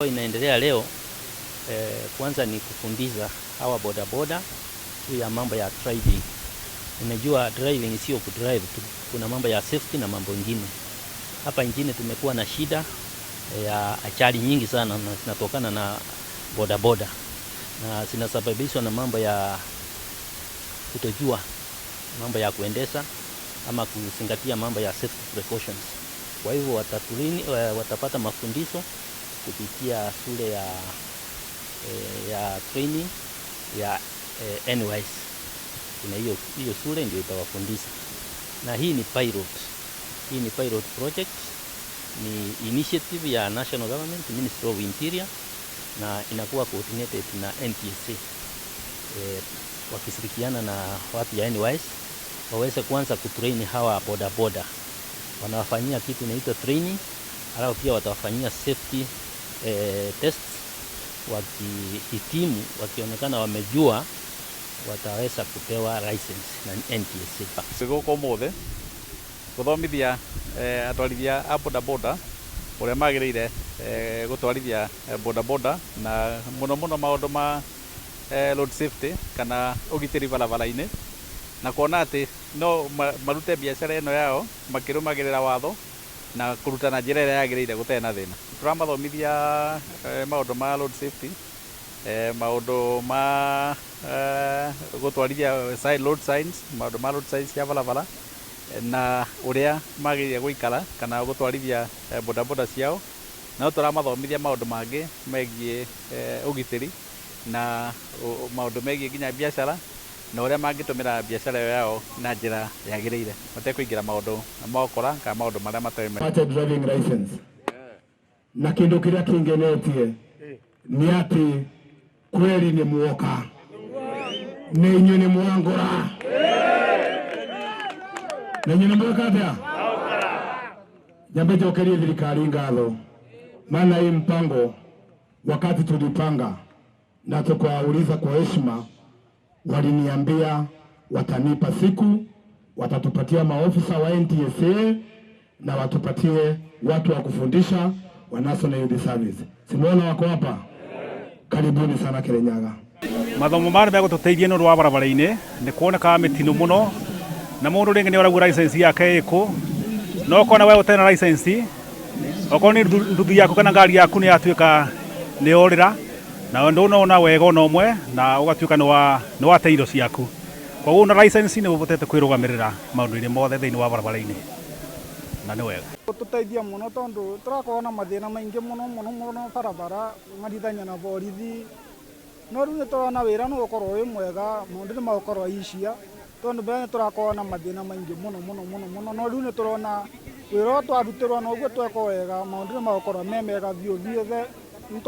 Inaendelea leo kwanza ni kufundiza hawa bodaboda juu ya mambo ya driving. Unajua driving sio kudrive tu, kuna mambo ya safety na mambo mengine. Hapa nchini tumekuwa na shida ya ajali nyingi sana na zinatokana na bodaboda na zinasababishwa na mambo ya kutojua mambo ya kuendesha ama kuzingatia mambo ya safety precautions. Kwa hivyo watapata mafundisho kupitia shule ya training ya NYS. Kuna hiyo shule ndio itawafundisha, na hii ni pilot. Hii ni pilot project, ni initiative ya national government, Ministry of Interior, na inakuwa coordinated na NTSA wakishirikiana na watu ya NYS waweze kuanza kutrain hawa bodaboda. Wanawafanyia kitu inaitwa training, alafu pia watawafanyia safety tests. Wakihitimu, wakionekana wamejua, wataweza kupewa license na NTSA. Twĩ gũkũ ũmũthĩ gũthomithia atwarithia a bodaboda ũrĩa magĩrĩire gũtwarithia bodaboda na mũno mũno maũndũ ma road safety kana ũgitĩri barabara-inĩ, na kuona atĩ no marute biacara ĩno yao makĩrũmagĩrĩra watho na kũruta na njĩra ĩrĩa yagĩrĩire gũtarĩ na thĩna. Tũramathomithia maũndũ ma road safety, maũndũ ma gũtwarithia sign, road signs, maũndũ ma road signs cia barabara na ũrĩa magĩrĩire gũikara kana gũtwarithia bodaboda ciao. No tũramathomithia maũndũ mangĩ megiĩ ũgitĩri na maũndũ megiĩ nginya biacara na ũrĩa mangĩtũmĩra biacara ĩyo yao na njĩra yagĩrĩire matekũingĩra maũndũ ma ũkora kana maũndũ marĩa matarĩ mega. Pate driving license na kindu kiria kingenetie ni ati kweli ni muoka na inyuĩ nĩ mwangora na inyuĩ nĩ mweka atia. Nyambe njokerie thirikari ngatho, maana hii mpango wakati tulipanga na tukawauliza kwa heshima, waliniambia watanipa siku, watatupatia maofisa wa NTSA na watupatie watu wa kufundisha wa National Youth Service. Simuona wako hapa? Karibuni sana Kirinyaga. Mathomo maya nĩ megũtũteithia nĩ ũndũ wa barabara-inĩ. Nĩ kuonekaga mĩtino mũno na mũndũ rĩngĩ nĩ oragwo license yake ĩkũ, no ũkona we ũtarĩ na license, okorwo nĩ nduthi yaku kana ngari yaku nĩ yatuĩka nĩ yorĩra na ndũnona wega ona ũmwe na ũgatuĩka nĩ wate indo ciaku. Koguo na license nĩ ũhotete kwĩrũgamĩrĩra maũndũ-inĩ mothe thĩinĩ wa barabara-inĩ na nĩ wega. Tũteithia mũno tondũ tũrakorwo na mathĩna maingĩ mũno mũno mũno barabara ng'arithania na borithi, no rĩu nĩ tũrona wĩra nĩ ũgũkorwo wĩ mwega, maũndũ nĩ magũkorwo icia tondũ mbere nĩ tũrakorwo na mathĩna maingĩ mũno mũno mũno mũno, no rĩu nĩ tũrona wĩra ũyũ twarutĩrwo na ũguo twekwo wega, maũndũ nĩ magũkorwo me mega biũ biũ.